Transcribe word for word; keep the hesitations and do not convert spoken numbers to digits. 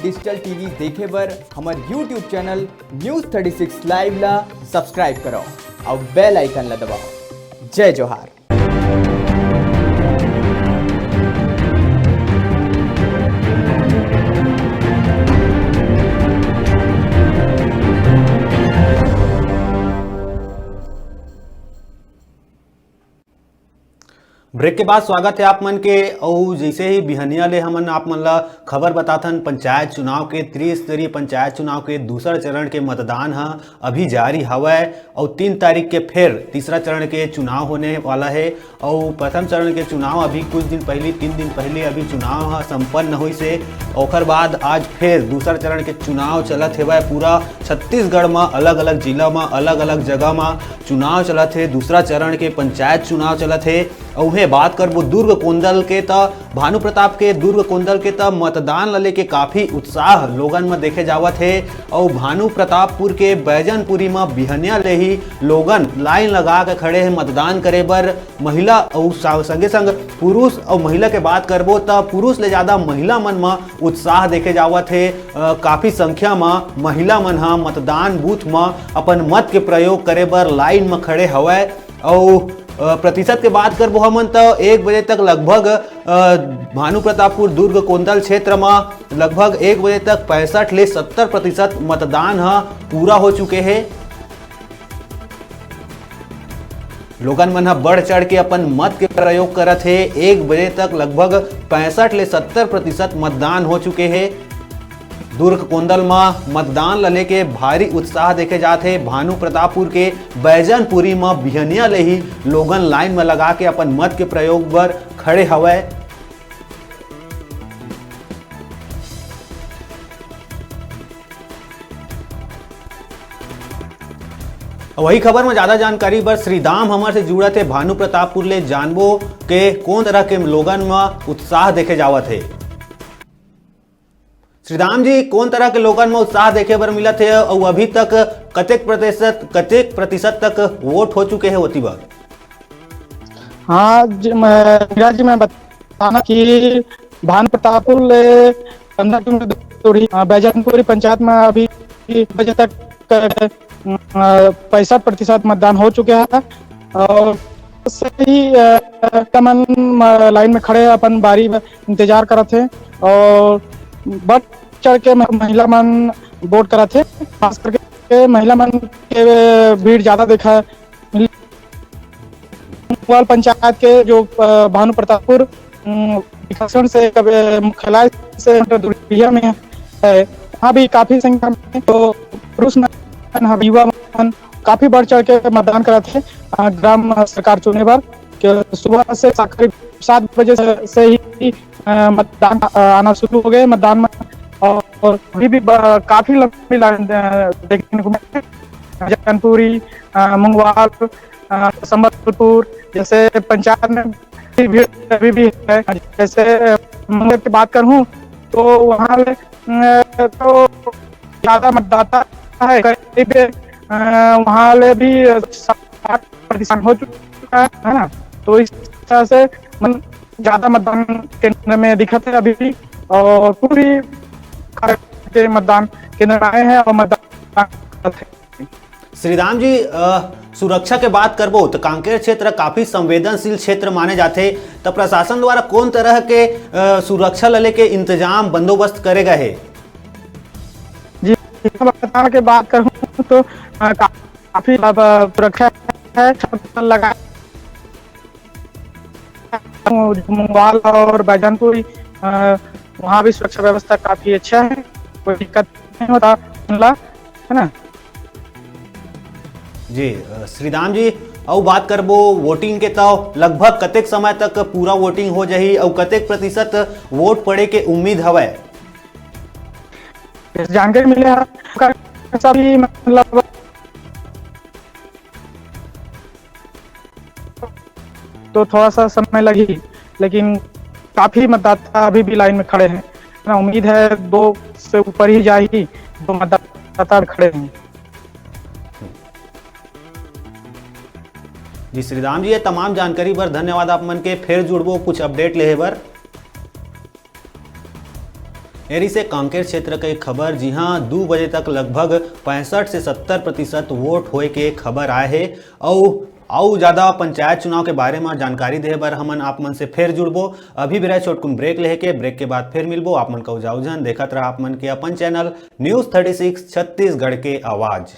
Digital T V देखे बर हमर YouTube channel News thirty six Live ला subscribe करो अउ bell icon ला दबाओ। जय जोहार। Break के बाद स्वागत है आप मन के। अउ जैसे ही बिहनिया ले हमन आप मन ला खबर बताथन, पंचायत चुनाव के, त्रिस्तरीय पंचायत चुनाव के दूसरा चरण के मतदान ह अभी जारी हवय। अउ तीन तारीख के फिर तीसरा चरण के चुनाव होने वाला है। अउ प्रथम चरण के चुनाव अभी कुछ दिन पहले, तीन दिन पहले अभी चुनाव ह संपन्न होइस हे। ओकर बाद आज फिर दूसरा चरण के चुनाव चलत हेवय। पूरा छत्तीसगढ़ म अलग-अलग जिला म, अलग-अलग जगह म चुनाव चलत हे। दूसरा चरण के पंचायत चुनाव चलत हे। अउ उहें बात करबो दुर्ग कोंदल के, त भानु प्रताप के दुर्ग कोंदल के त मतदान ल लेके काफी उत्साह लोगन म देखे जावत हे। अउ भानु प्रतापपुर के बैजनपुरी म बिहनिया ले ही लोगन लाइन लगा के खड़े हे मतदान करे बर। महिला अउ सा-, संगे संग पुरुष अउ महिला के बात करबो, त पुरुष ले ज्यादा महिला मन म उत्साह देखे जावत हे। अ, काफी संख्या म महिला मन ह मतदान बूथ म अपन मत के प्रयोग करे बर लाइन म खड़े हवय। अउ, अ, प्रतिशत के बात करबो हमन, त एक बजे तक लगभग, अ, भानु प्रतापपुर दुर्ग कोंदल क्षेत्र म लगभग एक बजे तक पैंसठ ले सत्तर प्रतिशत मतदान ह पूरा हो चुके हे। लोगन मन ह बढ़ चढ़ के अपन मत के प्रयोग करत हे। एक बजे तक लगभग पैंसठ ले सत्तर प्रतिशत मतदान हो चुके हे। दुर्ग कोंदल म मतदान ल लेके भारी उत्साह देखे जात हे। भानु प्रतापपुर के बैजनपुरी म बिहनिया ले ही लोगन लाइन म लगा के अपन मत के प्रयोग बर खड़े हवय। वही खबर में ज्यादा जानकारी बर श्रीदाम हमर से जुड़त हे भानु प्रतापपुर ले, जानबो के कोन तरह के लोगन म उत्साह देखे जावत हे। श्रीदाम जी, कोन तरह के लोगन म उत्साह देखे बर मिलत हे अउ अभी तक कतेक प्रतिशत, कतेक प्रतिशत तक वोट हो चुके हे ओती बर? हाँ जी, मैं, मीरा जी, मैं बताना कि भानु प्रतापपुर ले पंद्रह किलोमीटर दूर ही, अ, बैजनपुरी पंचायत में अभी बजे तक, अ, पैंसठ प्रतिशत मतदान हो चुके हे अउ सही, अ, मन, अ, लाइन में खड़े अपन बारी बर इंतजार करत हे अउ बढ़ चढ़ के म-, महिला मन वोट करत हे। खास करके महिला मन के भीड़ ज्यादा देखा मिली। मुंगवाल पंचायत के जो, अ, भानु प्रतापपुर, उम, विकासखंड से कब-, मुख्यालय से मतलब दुरिया में है, वहाँ भी काफी संख्या में तो पुरुष मन, युवा मन काफी बढ़ चढ़ के मतदान करत हे, अ, ग्राम सरकार चुने बर। के सुबह से सा-, करीब सात बजे से, से ही, अ, मतदान, अ, आना शुरू हो गए मतदान में, और, और अभी भी ब-, काफी लंबी लाइन, अ, देखने को मिली। जैनपुरी, अ, मुंगवाल, अ, संबलपुर जैसे पंचायत में भी भीड़ अभी भी है। जैसे, अ, मुंगेर की बात करूँ तो वहाँ पे, अ, तो ज्यादा मतदाता है, करीब, अ, वहाँ ले भी साठ प्रतिशत हो चुका है, है ना? तो इस तरह से मन ज्यादा मतदान केंद्र में दिखत है अभी भी, और पूरी के मतदान केंद्र में आए हैं और मतदान करत हे। श्रीराम जी, अ, सुरक्षा के बात करबो त कांकेर क्षेत्र काफी संवेदनशील क्षेत्र माने जाथे, त प्रशासन द्वारा कोन तरह के, अ, सुरक्षा ल लेके इंतजाम बंदोबस्त करे गए हे? जी, सुरक्षा के बात करूँ तो, अ, काफी, अ, सुरक्षा है, छात्र लगा मुंगवाल और बैजनपुर, अ, वहाँ भी सुरक्षा व्यवस्था काफी अच्छा है, कोई दिक्कत नहीं होता, है ना? जी, अ, श्रीराम जी, अउ बात करबो वोटिंग के, तो लगभग कतेक समय तक पूरा वोटिंग हो जाही अउ कतेक प्रतिशत वोट पड़े के उम्मीद हवय? इस जानकारी मिले हैं, सभी मतलब तो थोड़ा सा समय लगी, लेकिन काफी मतदाता अभी भी लाइन में खड़े हैं, है ना? उम्मीद है दो से ऊपर ही जाएगी, दो मतदाता भी खड़े हैं। जी श्रीराम जी, ये तमाम जानकारी बर धन्यवाद आप मन के। फिर जुड़बो कुछ अपडेट लेहे बर। एरी से कांकेर क्षेत्र के खबर, जिहां दू बजे तक लगभग पैंसठ से सत्तर प्रतिशत वोट होए के खबर आए हे। अउ अउ ज्यादा पंचायत चुनाव के बारे में जानकारी देहे बर हमन आप मन से फिर जुड़बो। अभी बेरा छोटकुन ब्रेक लेके, ब्रेक के बाद फिर मिलबो। आप मन कहू जाऊ झन, देखत रहा आप मन के अपन channel news thirty six Chhattisgarh के आवाज।